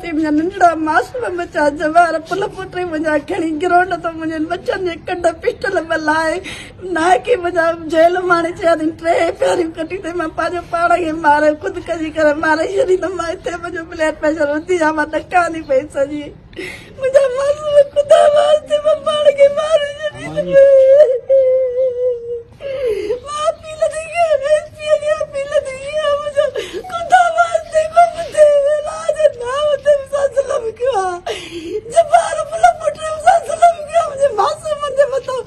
اٿئي منهنجا ننڍڙا معصوم ٻچا جوار پل پٽي منهنجا کڻي گرونڊ تان منهنجن ٻچن جي ڪنڍ پسٽل ۾ لائي ناحقي منهنجا جيل مان آڻي چيا اٿئي ٽي پياريون ڪٽي اٿئي مان پنهنجو پاڻ کي ماري خودڪشي ڪري ماري ڇڏي ته مان هتي منهنجو بليڊ پريشر وڌي ويو مان ڏڪان ٿي پئي سڄي منهنجا معصوم خدا واسطي مان پاڻ کي ماري ڇڏي مان اپيل ٿي ڪيان ايس پي کي اپيل ٿي ڪيان منهنجو خدا واسطي ڪو ٻڌي الله جي نام تي مون سان ظلم ڪيو آ جبار ملا پٽ مون سان ظلم ڪيو آ منهنجي معصومن جي مٿان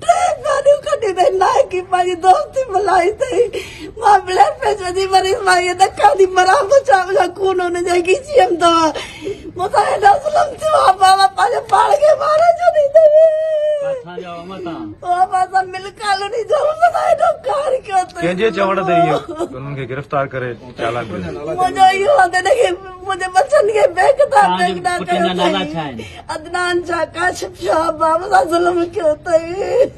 ٽي گاڏيون ڪڍي اٿئي ناحقي پنهنجي دوستي ملائي اٿئي مان بلڊ پريشر جي مريض مان ائين ڏکان ٿي مران پوء ڇا منهنجا خون ان جي کيچي ويم اٿو مون سان ايڏو ظلم ٿيو آ بابا پنهنجو پاڻ کي ماري ڇڏيندم. ڪاٿان جا اما تان. بابا سان مل ڪالوني جو مون سان ايڏو قهر ڪيو اٿئي. ڪنهن جي چوڻ تي اهي انهن کي گرفتار ڪري چالان ڪيو ويو؟ منهنجو اهو آ ته هن کي منهنجي ٻچن کي بيقدار توهان جي بيگناهه پٽن ڪيو جا نالا اٿئي. ڇا آهن؟ عدنان شاهه ڪاشف شاهه بابا مون سان ظلم ڪيو اٿئي.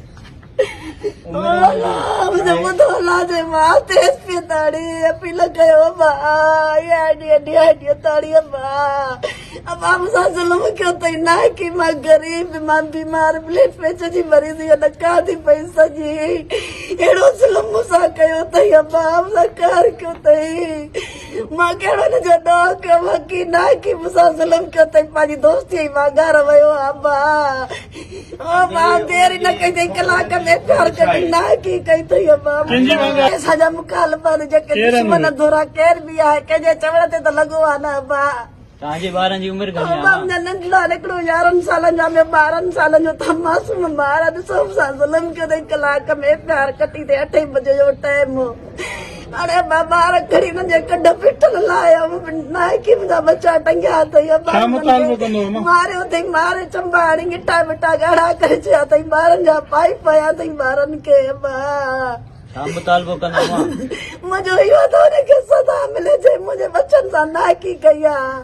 منهنجو ٻڌو الله جي مان تيز پي تاڙي اپيل ڪيو ابا اي ڊي I D تاڙي ابا ابا مون سان ظلم ڪيو اٿئي نه ڪي مان غريب مان بيمار بلڊ پريشر جي مريض اها ڏڪان ٿي پئي سڄي اهڙو ظلم مون سان ڪيو اٿئي ابا مون سان قهر ڪيو اٿئي مان ڪهڙو هن جو ڏوهه ڪيو ڪي نه ڪي مون سان ظلم ڪيو اٿئي پنهنجي دوستي جي واڳار ويو ابا او مان دير ئي نه ڪئي اٿئي ڪلاڪ ۾ پيار ڪڍي ناحقي ڪئي اٿئي ابا اسان جا مخالف آهن جيڪي دشمن ڌرا ڪير به آهي ڪنهن جي چوڻ تي ته لڳو آهي نه ابا. توهان جي ٻارن جي عمر گهڻي آهي ابا منهنجا ننڍڙا آهن هڪڙو 11 سالن جو آهي ٻيو 12 سالن جو تمام معصوم ٻار آهي ڏسو مون سان ظلم ڪيو اٿئي ڪلاڪ ۾ پيار ڪٽي اٿئي اٺين بجي جو ٽائيم هو. اڙي ابا ٻار کڻي انهن جي ڪنڍ ڦٽل لاء نائڪي منهنجا ٻچا ٽنگيا اٿئي ابا ڇا مطالبو ڪندو امان؟ ماريو اٿئي ماري چنبا هڻي ڳٽا ٻٽا ڳاڙها ڪري ڇڏيا اٿئي ٻارن جا پائپ هنيا اٿئي ٻارن کي ابا. ڇا مطالبو ڪندو امان؟ منهنجو اهو ته ان کي سزا ملي جنهن منهنجي ٻچن سان ناحقي ڪئي آ.